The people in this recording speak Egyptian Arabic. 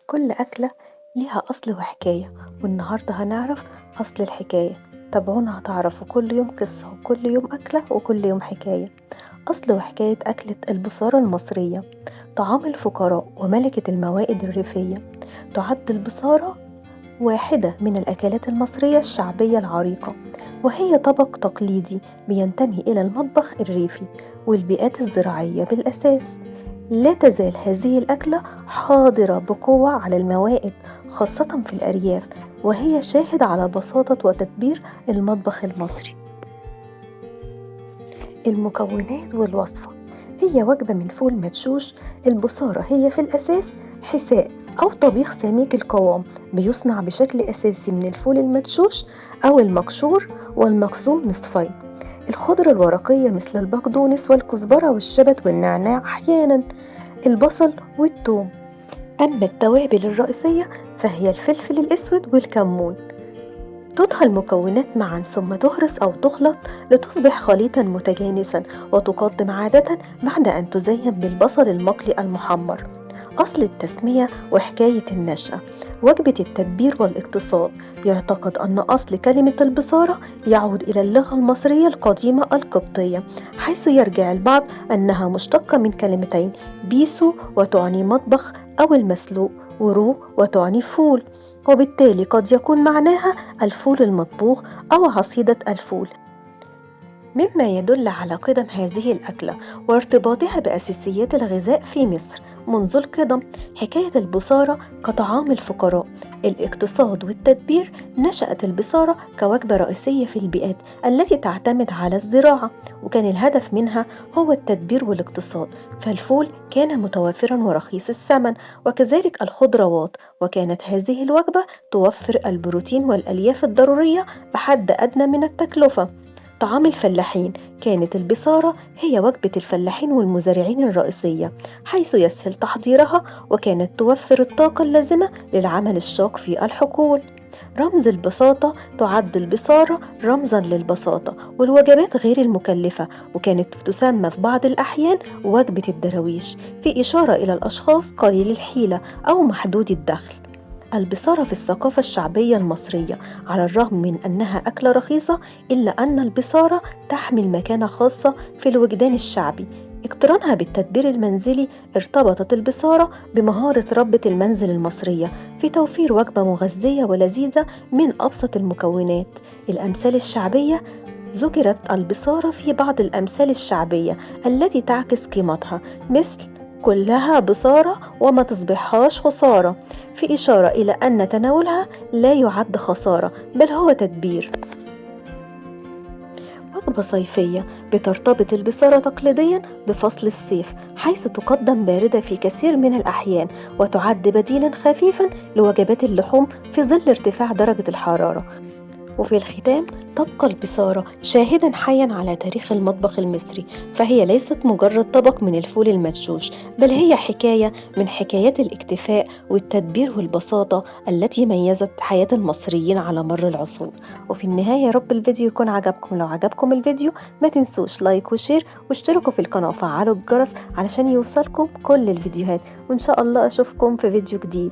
كل أكلة ليها أصل وحكاية، والنهاردة هنعرف أصل الحكاية. تابعونا هتعرفوا كل يوم قصة وكل يوم أكلة وكل يوم حكاية. أصل وحكاية أكلة البصارة المصرية، طعام الفقراء وملكة الموائد الريفية. تعد البصارة واحدة من الأكلات المصرية الشعبية العريقة، وهي طبق تقليدي بينتمي إلى المطبخ الريفي والبيئات الزراعية بالأساس. لا تزال هذه الأكلة حاضرة بقوة على الموائد، خاصة في الأرياف، وهي شاهد على بساطة وتدبير المطبخ المصري. المكونات والوصفة: هي وجبة من فول مدشوش. البصارة هي في الأساس حساء أو طبيخ سميك القوام، بيصنع بشكل أساسي من الفول المدشوش أو المقشور والمقسوم نصفين. الخضرة الورقية مثل البقدونس والكزبرة والشبت والنعناع أحيانا، البصل والثوم. أما التوابل الرئيسية فهي الفلفل الأسود والكمون. تطهى المكونات معا ثم تهرس أو تخلط لتصبح خليطا متجانسا، وتقدم عادة بعد أن تزين بالبصل المقلي المحمر. أصل التسمية وحكاية النشأة: وجبة التدبير والاقتصاد. يعتقد أن أصل كلمة البصارة يعود إلى اللغة المصرية القديمة القبطية، حيث يرجع البعض أنها مشتقة من كلمتين: بيسو وتعني مطبخ أو المسلوق، ورو وتعني فول، وبالتالي قد يكون معناها الفول المطبوخ أو عصيدة الفول، مما يدل على قدم هذه الأكلة وارتباطها بأساسيات الغذاء في مصر منذ القدم. حكاية البصارة كطعام الفقراء، الاقتصاد والتدبير. نشأت البصارة كوجبة رئيسية في البيئات التي تعتمد على الزراعة، وكان الهدف منها هو التدبير والاقتصاد، فالفول كان متوافرا ورخيص الثمن، وكذلك الخضروات، وكانت هذه الوجبة توفر البروتين والألياف الضرورية بحد أدنى من التكلفة. طعام الفلاحين: كانت البصارة هي وجبة الفلاحين والمزارعين الرئيسية، حيث يسهل تحضيرها، وكانت توفر الطاقة اللازمة للعمل الشاق في الحقول. رمز البساطة: تعد البصارة رمزا للبساطة والوجبات غير المكلفة، وكانت تسمى في بعض الأحيان وجبة الدراويش، في إشارة إلى الأشخاص قليل الحيلة أو محدود الدخل. البصارة في الثقافة الشعبية المصرية: على الرغم من أنها أكلة رخيصة، إلا أن البصارة تحمل مكانة خاصة في الوجدان الشعبي. اقترانها بالتدبير المنزلي، ارتبطت البصارة بمهارة ربة المنزل المصرية في توفير وجبة مغذية ولذيذة من أبسط المكونات. الأمثال الشعبية: ذكرت البصارة في بعض الأمثال الشعبية التي تعكس قيمتها، مثل كلها بصارة وما تصبحهاش خسارة، في إشارة إلى أن تناولها لا يعد خسارة بل هو تدبير. وجبة صيفية: بترتبط البصارة تقليديا بفصل الصيف، حيث تقدم باردة في كثير من الأحيان، وتعد بديلا خفيفا لوجبات اللحوم في ظل ارتفاع درجة الحرارة. وفي الختام، تبقى البصارة شاهدا حيا على تاريخ المطبخ المصري، فهي ليست مجرد طبق من الفول المدشوش، بل هي حكاية من حكايات الاكتفاء والتدبير والبساطة التي ميزت حياة المصريين على مر العصور. وفي النهاية يا رب الفيديو يكون عجبكم. لو عجبكم الفيديو ما تنسوش like و share واشتركوا في القناة وفعلوا الجرس علشان يوصلكم كل الفيديوهات، وإن شاء الله أشوفكم في فيديو جديد.